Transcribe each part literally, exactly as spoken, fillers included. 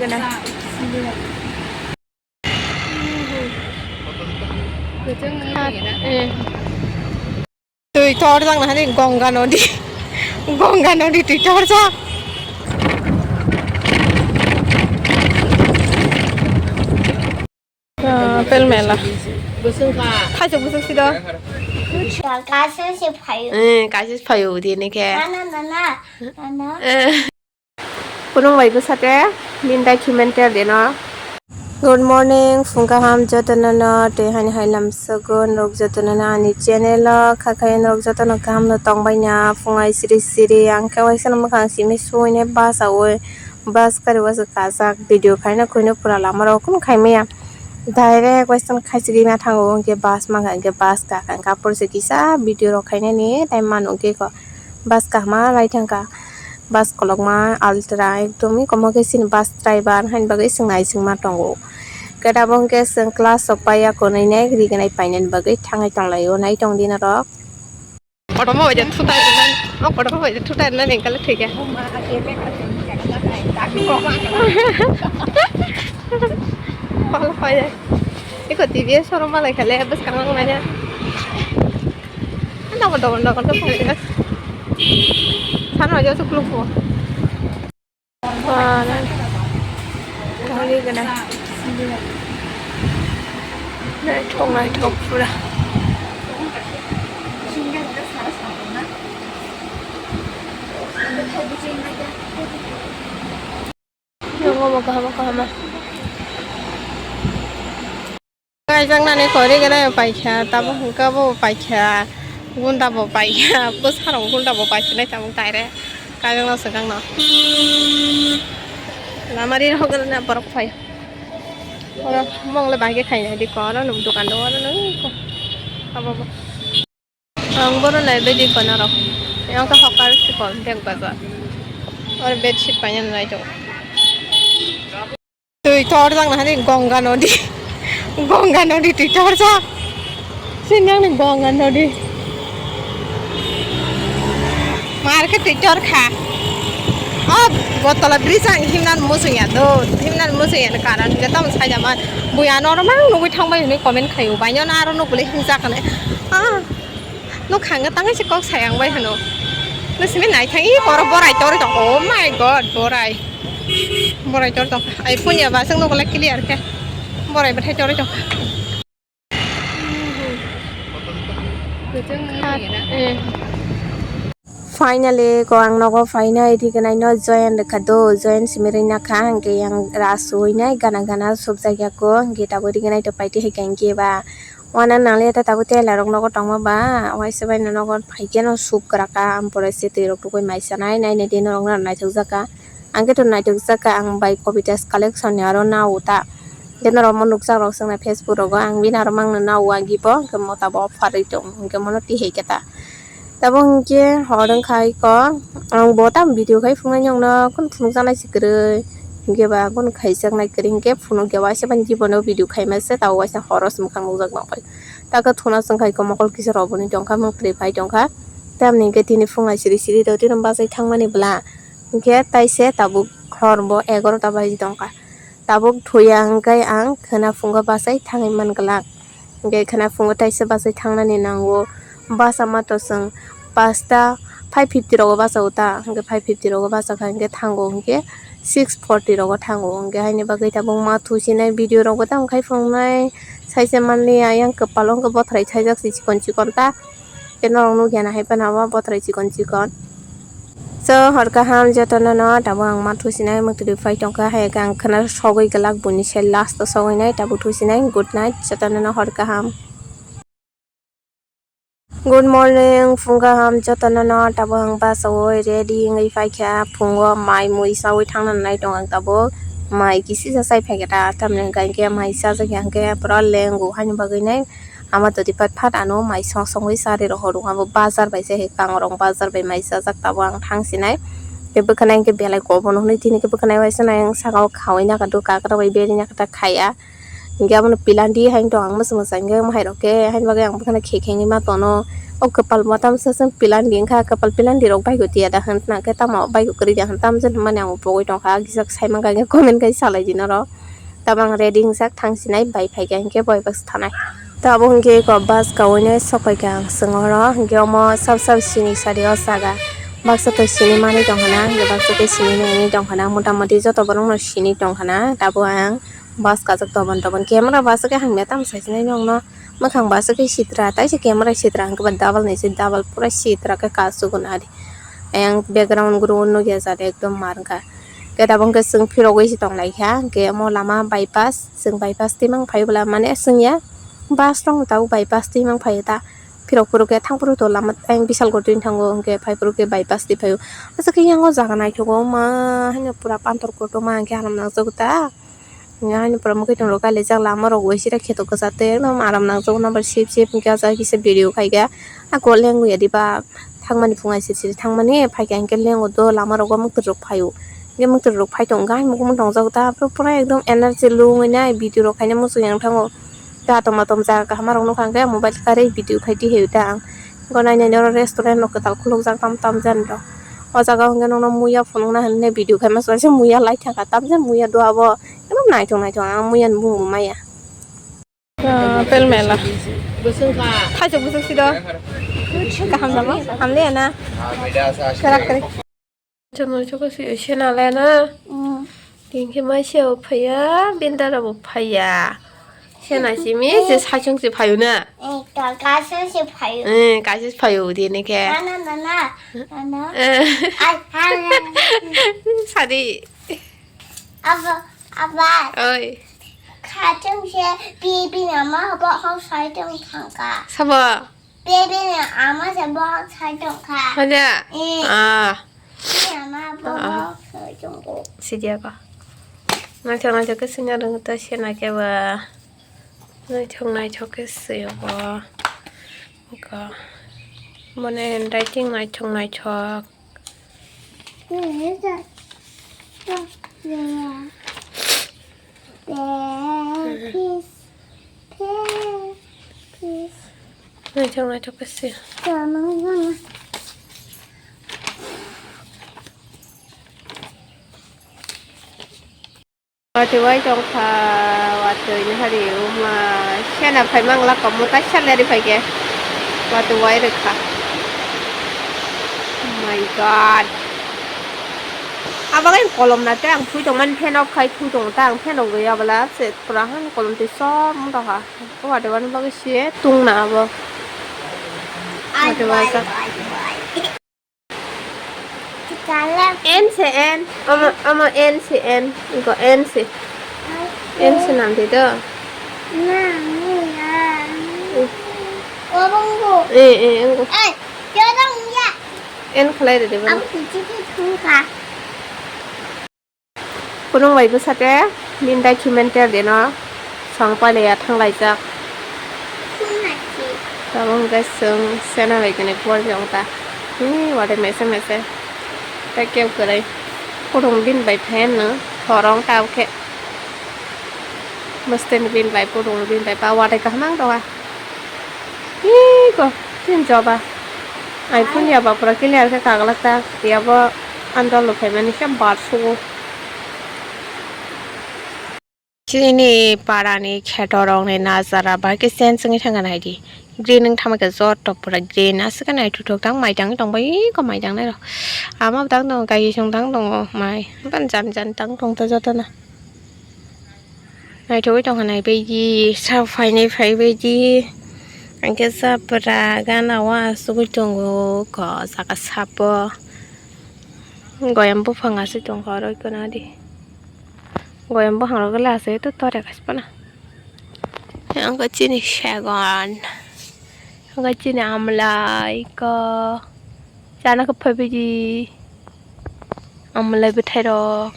Eh. Twi torjak na hani Ganga nodi. Ganga nodi twi torjak. Ah, pel mela. Khaisa bwswk sido. Kaisa se phaio. Eh, kaisa phaio dini khe. Nana, nana, nana. Eh. Khulumbai bwsate, nini documentary no. Good morning, phung kaham jotono no, tei hani hai lamsogo norok jotono no ani channel o, khakhai norok jotono kaham no tongbai na, phung ai siri siri, ang khe waisa no mwkhang simi suine bus aui, bus kari waisa kajak, video khaina khuino pura lama rok kunu khai maya, direct waisa no khai sigwi ma thango, hwnkhe bus mankha, hwnkhe bus kakha, hwnkhe aphuru se kisa video rok khainani time mano hwnkhe kho. Bus kahma lai thangkha, bus kolokma Ultra, ekdom komo khe chini bus driver haini bagwi chwng naisingma tongo. Khe tabuk hwnkhe chwng class rok paiya, konwi nai rignai painani bagwi thangai tonglaio, nai tong di norok. Kotorma bai de thutai rwnani, o kotorma bai de thutai rwnani wngkha le thwikha. Pal paiya. Eko T V S showroom malai kha le bwskango manya. Dogon dogon dogon khe phaikha. Sana hoi jasa khulukgo. Naithok naithok pura. Nungo mo kahama kahama. Kaijaknani kori gana paikha, tabuk hwnkhe bo paikha, gunda bo paikha, bwsarok gunda bo paikha nai tabuk taire kaijakna swkangno. Lamari rok gana borok phai. Oro mong le bai khe khaina di ko, oro nuk dukan do, oro nuk ko. Abo bo. Ang bono naibaidi kono rok. Yang ka hokar sikon bag bazar. Or bedsheet paina nai to. Twi torjak na hani Ganga nodi. Ganga nodi twi torjak. Sini ang ni Ganga nodi. Mar khe twi tor kha. Oh, botola bridge ang himnan musung ya do. Himnan musung ya karan ge tam sai jaman. Buya no mang nugui thang bai hwnwi comment khayo. Bai no aro nugule himjak ne. Ah. Nuk hanga tangwi se kok sayang bai hano. Nuk simi nai thang i koro borai tor tong. Oh my god, borai. Borai tor tong. Ai phone ya ba sing nuk le clear khe. Borai bathai tor tong. Finally, ko ang nogo phainai rignai no join rwkha do, join simi rwina kha, hwnkhe yang ras suinai gana gana subjak ya ko, hwnkhe tabuk rignai to paiti hai khe hwnkhe ba. Wana nangli ta tabuk tela rok nogo tongma ba, waisa bai no nogo phaikhe no sub kwraka, ampore se twi rok tugui mai sanai, nai nai di norok no naithok jaka. Ang khe to naithok jaka, ang bai Kobita's collection ni aro nao ta. Khe norok mo nukjak rok swngnai Facebook rogo, ang bini aro mangno nao agi bo, hwnkhe mo tabuk pharwi tong, hwnkhe mono tihai khe ta. Tabuk hwnkhe hor wngkha iko, ang bo tamo video khai phunuknai nokno kunu phunukjaknai se kwrwi. Hwnkhe ba kunu khaijaknai kwrwi hwnkhe phunukya waisa bai jibono video khaima se tabuk waisa horo se mwkhang nukjak nokbai. Takhe thuna chwngkha iko mokol kisa rw boni tongkha mwkhwtwi phai tongkha. Tamni hwnkhe tini phunga siri siri do tini bachai thangmani bwla. Hwnkhe taise tabuk hor bo egarota baji tongkha. Tabuk thuya hwnkhe ang khwna phungo bachai thangwi manglak. Hwnkhe khwna phungo taisa bachai thangnani nango. Bachama to chwng pasta five fifty rogo bachao ta. Hwnkhe five fifty rogo bachakha hwnkhe thango hwnkhe six forty rogo thango. Hwnkhe haini bagwi tabuk ma thusinai video rokbo tamo khai phunuknai. Saisa manliya yang kwpalo hwnkhe bothrai chaijak se chikon chikon ta. Tei norok nukya na hai phano abo bothrai chikon chikon. So, hor kaham jotono no, tabuk ang ma thusinai mwtwi phai tongkha, hai khe ang khwna sogwi glak buini se last o sogwi nai, tabuk thusinai, good night, jotono no hor kaham. Good morning, phung kaham jotono no, tabuk ang bus o ready wngwi phaikha, phungo mai mui sawi thangna nai tong ang tabuk, mai kisi sa sai phaikha ta, tamni hwnkha hwnkhe mai chajakya hwnkhe pura lengo haini bagwi nai. Ama todi phat phat ano mai song songwi chari rohor abo bazar bai se hai kangrong bazar bai mai chajak tabuk ang thang sinai. Tei bwkhwnai hwnkhe belai kobono hwnwi tini khe bwkhwnai waisa nai ang saka o khawi naka do kagra bai beri naka ta khaiya. Hingke abono pilandi haino tong ang mwsang mwsang hingke mohai rok khe haini bagwi ang bokhano khe khe wngwi ma tono. O kwpal motom se chwng pilandi wngkha, kwpal pilandi rok baigo tiya da hwn tongkhe tamo baigo kwrwi da hwn tamjani hwnmani ang bo pogwi tongkha, kisa sai mankha hingke comment khai salai di norok. Tamo ang ready wngjak thang sinai bai phaikha hingke boi bus thanai. Tabuk hingke eko bus kaui nai sok paikha ang chwng oro, hingke omo sab sab sini sadi o jaga. Baksa twi sini manwi tongkha na, hingke baksa twi sini nai tongkha na, mota moti joto borok no sini tongkha na, tabuk ang bus kajak tobon tobon camera bus khe hamya tamo saisinai nokno, mwkhang bus khe sitra, taisa camera sitra hingke ba double ni se double pura sitra khe kasu gun ari. Ayang background guru nukya jat ekdom mar wngkha. Khe tabuk hingke chwng phirogwi se tonglaikha, hingke omo lama bypass, chwng bypass twimang phai bwla mane chwngya bus rok tabuk bypass twimang phaio ta. Phirok phuru khe thang phuru to lama ayang Bisalguri thango, hingke phai phuru khe bypass twi phaio. Aswk khe yang o jaga naithogo ma haino pura pantor kotorma hingke haram nangjago ta. Nga haino pura mwkhwtwng rok kailaijak, lama rok bo sira kheto kwchar tei ekdom aram nangjago, number sip sip hwnkhe o jaga kisa video khaikha. Ako lengwi ya diba thangmani phungai siri siri thangmani phaikha hwnkhe lengo do lama rogo mwkhwtwng rok phaio. Hwnkhe mwkhwtwng rok phai tongo, haino mukumu tongjago ta, aphuru pura ekdom energy lungwi nai video rok khaina muchungya wng thango. Tei atom atom jaga kaham rok nukha hwnkhe mobile karwi video khai di hewi ta ang. Gonai nai oro restaurant rok kwtal khulukjak tam tam jani rok. O jaga o hwnkhe nokno muya phunukna hinwi video khaima se muya lai thangkha, tamjani muya do abo. Ebo naithok naithok ang muya ni bumung bo maya. Ah, pelmela. Thaisok bwswk si do. Kaham namo? Hamle na? Kwrak kwrak. Chwng chukha si sena le na. Tingkhe mai se o phaiya, bindara bo phaiya. Sena simi se saichung se phaio na. Kaisa se phaio. Eh, kaisa se phaio di ne khe. Na na na na. Na na. Eh. Ai, ai. Sadi. Aba, aba. Oi. Khatung se bibi nama bo hok sai tong thangka. Sabo? Bibi ni ama se bo hok sai tong kha. Hada? Eh. Ah. Bibi ama bo hok sai tong ko. Sidia ko. Naithok naithok khe sina rwng ta sena khe ba. Naithok naithok khe swi bo. Ko. Mone handwriting naithok naithok. Naithok naithok khe se. Watwi wai tongkha, watwi ni hari uma sena phai mangla komo tai salary phai khe watwi wai rwkha. Oh my God. Abo khe kolom na tei ang thui tongmani fan off khai thui tongo ta ang fan rok rwya bwla se pura han kolom twi som wng tongkha. Watwi wani bagwi se tungna abo. Watwi wai jak. N se N. Omo, omo N se N. Iko N se. N se nam de do. Eh, eh, engo. N khlai de de bo. Phunung bai bwsa te bini documentary de no song pailaiya thanglaijak. Tabuk hwnkhe chwng sena bai khe ni bor jong ta. Hi, watwi mese mese. Tei kebo kwrwi. Phunung bini bai phan no thorong tabuk khe. Bwswtwi ni bini bai phunung bini bai ba watwi kaham ang doga. Iko, tin joba. Ai phun ya ba pura clear khe kaglak ta. Ya bo andol lo phaimani khe bar sugo. Chini parani khetorokni najara bai khe chen chwngwi thangkha naidi. Green wng thangma khe joto pura green aswk khe naithothok tang mai tangwi tongbai iko mai tangnai rok. Ama bo tang tongo kaisong tang tongo mai. Ban jan jan tang tong ta jotono. Naithogwi tongkha naibaidi, sabo phainai phaibaidi. Hwnkhe chapra gana o asugwi tongo, ko saka sapo. Goyam buphang aswk tongkha oro iko nadi. Goyam buphang rok le aswk to tore kaisa phano. Hwnkhe chini segon. Hwnkhe chini amlai ko. Chana khe phaibaidi. Amlai bwthai rok.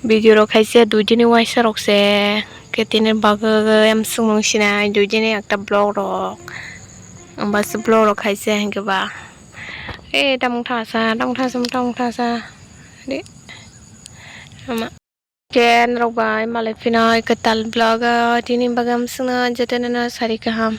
Video rok khaisa dui dini waisa rok se. Khe tini bagwi em swngmung sinai dui dini ekta vlog rok. Ang bus vlog rok khaisa hwnkhe ba. Eh, tamung thasa, tamung thasa, tamung thasa. Di. Ama. Khe norok bai malai phino kwtal vlog o tini bagwi amswkno jotono no sari kaham.